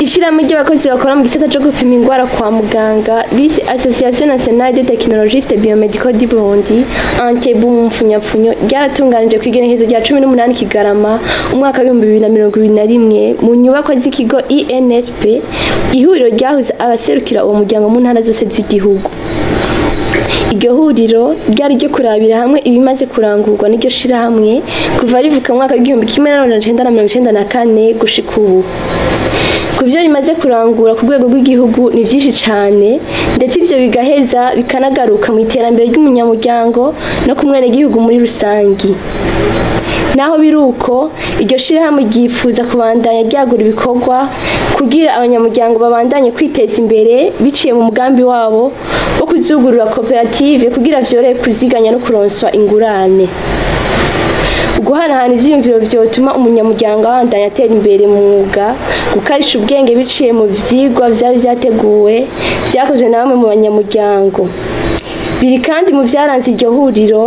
Ishirahamwe ry'abakozi bakora mu gisata co gupima ingwara kwa muganga bise Association Nationale des Technologistes Biomédicaux du Burundi, ANTEBU mu mfunyapfunyo, ryaratunganije kw'igenekerezo rya 18 Kigarama umwaka w'2021 mu nyubakwa z'ikigo INSP ihuriro ryahuza abaserukira uwo muryango mu ntara zose z'igihugu. Iryo huriro ryari ryo kurabira hamwe ibimaze kurangurwa n'iryo shirahamwe kuva rivuka mu mwaka w'1994 gushika ubu. Ku byo rimaze kurangura ku rwego rw'igihugu ni byinshi cyane, ndetse ibyo bigaheza bikanagaruka mu iterambere ry'umunyamuryango no ku mwenegihugu muri rusangi. Naho biri uko, iryo shirahamwe ryifuza kubandanya ryagura ibikorwa kugira abanyamuryango babandanye kwiteza imbere biciye mu mugambi wabo wo kuzugurura koperative kugira vyorohe kuziganya no kuronswa ingurane. Guhanahana ivyiyumviro vyotuma umunyamuryango abandanya atera imbere mu mwuga, gukarisha ubwenge biciye mu vyigwa vyari vyateguwe vyakozwe na bamwe mu banyamuryango. Biri kandi mu vyaranze iryo huriro,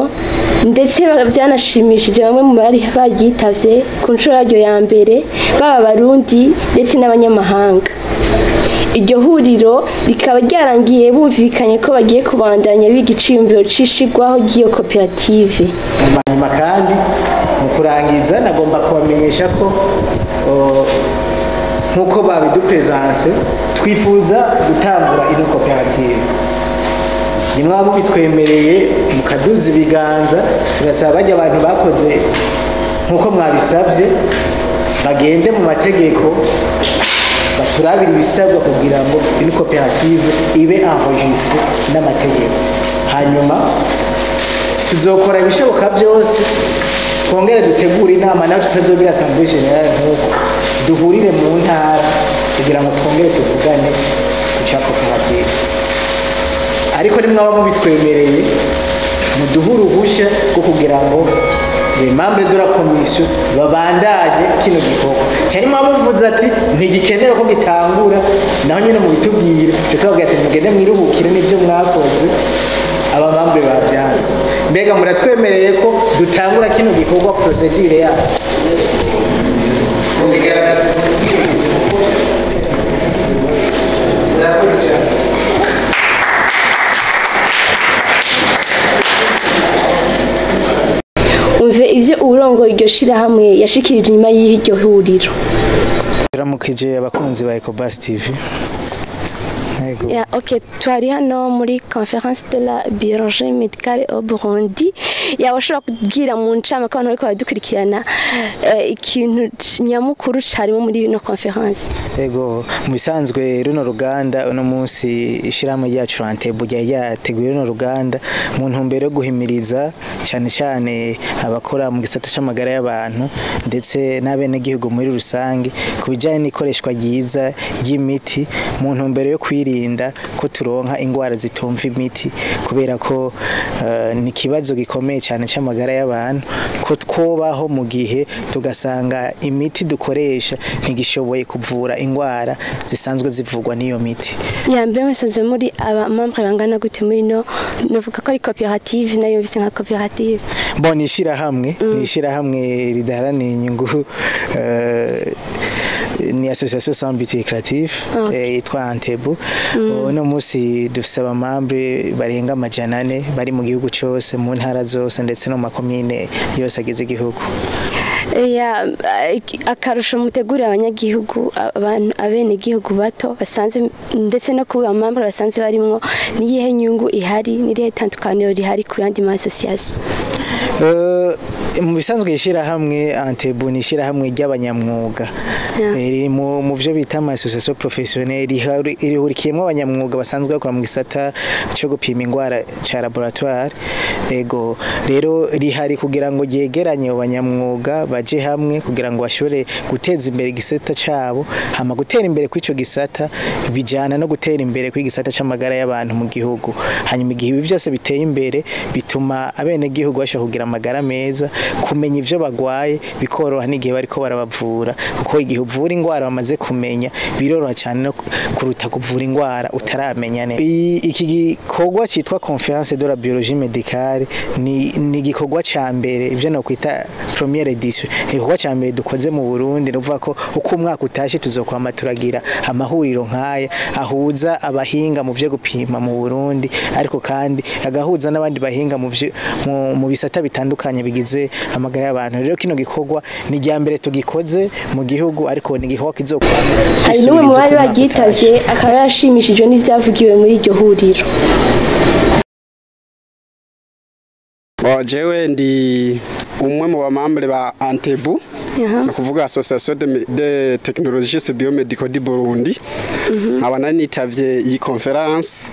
ndetse vyanashimishije bamwe mu bari baryitavye ku nshuro yaryo ya mbere, baba Abarundi ndetse n'abanyamahanga. Iryo huriro rikaba ryarangiye bumvikanye ko bagiye kubandanya biga iciyumviro c'ishirwaho ry'iyo koperative. Hanyuma kandi mu kurangiza nagomba kubamenyesha ko nk'uko babidupresence twifuza gutangura ino koperative. Nimwaba mubitwemereye mukaduza ibiganza, turasaba bajya abantu bakoze nk'uko mwabisabye bagende mu mategeko baturabira ibisabwa kugira ngo ino koperative ibe enregistrée n'amategeko. Hanyuma tuzokora ibishoboka byose twongere dutegure inama nawe tutazogira assemblée générale nk'uko duhurire mu ntara kugira ngo twongere tuvugane ku cya koperative. Ariko nimwaba mubitwemereye muduhe uruhushya rwo kugira ngo les membres de la commission babandanye kino gikorwa. Cyane mwaba muvuze ati ntigikenewe ko gitangura, naho nyine mubitubwire, cyo tubabwira ati mugende mwiruhukire n'ibyo mwakoze, aba membres babyanze. Mbega muratwemereye ko dutangura kino gikorwa procédure yacu? Mubigaragaza. Murakoze cyane. Umve ivyo uwurongoye iryo shirahamwe yashikirije inyuma y'iryo huriro. Turamukije abakunzi ba Ecobus TV. Yego. Ya, ok, twari hano muri conférence de la biologie médicale au Burundi. Ya, washobora kubwira mu ncamake abantu bariko baradukurikirana ikintu nyamukuru carimo muri ino conférence? Ego, mu bisanzwe runo ruganda uno munsi ishirahamwe ryacu ANTEBU ryari ryateguye runo ruganda mu ntumbero yo guhimiriza cyane cyane abakora mu gisata c'amagara y'abantu ndetse n'abenegihugu muri rusange ku bijanye n'ikoreshwa ryiza ry'imiti mu ntumbero yo kwirinda ko turonka ingwara zitumva imiti, kubera ko ni ikibazo gikomeye cyane c'amagara y'abantu ko twobaho mu gihe tugasanga imiti dukoresha ntigishoboye kuvura ingwara zisanzwe zivurwa n'iyo miti. Ya, mbe musanzwe muri aba membre bangana gute muri no novuga ko ari koperative, nayo bise nka koperative? Bon, ni ishirahamwe ridaharanira inyungu, ni association sans but lucratif yitwa ANTEBU. Uno munsi dufise aba membres barenga 400 bari mu gihugu cose, mu ntara zose ndetse no mu makomine yose agize igihugu. Ya, akarusho mutegurira abanyagihugu, abantu, abenegihugu bato basanzwe ndetse no kuba membre basanzwe barimwo, niyihe nyungu ihari, nirihe tandukaniro rihari ku yandi ma association? Mu bisanzwe ishirahamwe ANTEBU ni ishirahamwe ry'abanyamwuga. Riri mu byo bita ama association professionnelle, rihurikiyemo abanyamwuga basanzwe bakora mu gisata cyo gupima ingwara ca laboratoire. Ego, rero rihari kugira ngo ryegeranye abo banyamwuga baje hamwe kugira ngo bashobore guteza imbere igisata cabo. Hama gutera imbere kw'ico gisata bijana no gutera imbere kw'igisata c'amagara y'abantu mu gihugu. Hanyuma igihe ibi byose biteye imbere bituma abenegihugu bashobora kugira amagara meza. kumenya ivyo bagwaye, bikoroha n'igihe bariko barabavura, kuko igihe uvura ingwara bamaze kumenya biroroha cyane no kuruta kuvura ingwara utaramenya neza. Iki gikorwa citwa Conférence de la biologie médicale ni igikorwa ca mbere, ivyo no kwita première édition, ni igikorwa ca mbere dukoze mu Burundi. Ni ukuvuga ko uko umwaka utashe tuzokwama turagira amahuriro nk'aya ahuza abahinga mu vyo gupima mu Burundi, ariko kandi agahuza n'abandi bahinga mu bisata bitandukanye bigize amagara y'abantu. Rero kino gikorwa ni irya mbere tugikoze mu gihugu, ariko ni igikorwa kizokwama Hari n'umwe mu cisubiriza bari uko umwaka baryitavye utashe. Akaba yarashimishijwe n'ivyavugiwe muri iryo huriro. Bon, jewe ndi umwe mu ba membres ba ANTEBU, ni ukuvuga Association de Technologistes Biomédicaux du Burundi. Nkaba nari nitavye iyi conférence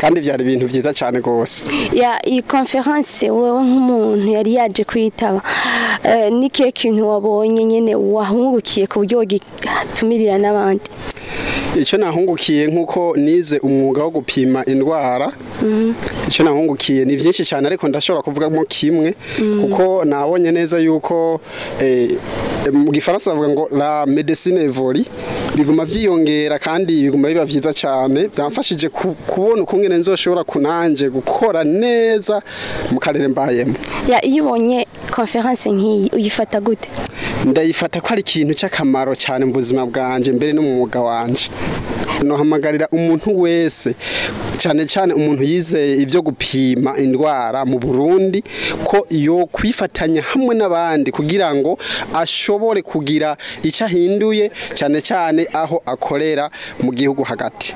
kandi byari ibintu vyiza cyane gose. Ya, iyi conférence, wewe nk'umuntu yari yaje kwitaba, nikihe kintu wabonye nyene wahungukiye ku buryo wogitumirira n'abandi? Icyo nahungukiye, nk'uko nize umwuga wo gupima indwara, icyo nahungukiye ni byinshi cyane, ariko ndashobora kuvugamo kimwe, kuko nabonye neza yuko mu gifaransa bavuga ngo la médecine évolue, biguma vyiyongera kandi biguma biba vyiza cyane. Byamfashije kubona ukungene nzoshobora kunanje gukora neza mu karere mbayemo. Ya, iyo ubonye conférence nk'iyi uyifata gute? Ndayifata ko ari ikintu cy'akamaro cyane mu buzima bwanje, mbere no mu mwuga wanje. Nohamagarira umuntu wese, cyane cyane umuntu yizeye ibyo gupima indwara mu Burundi, ko yo kwifatanya hamwe n'abandi kugira ngo ashobore kugira icyo ahinduye, cyane cyane aho akorera mu gihugu hagati.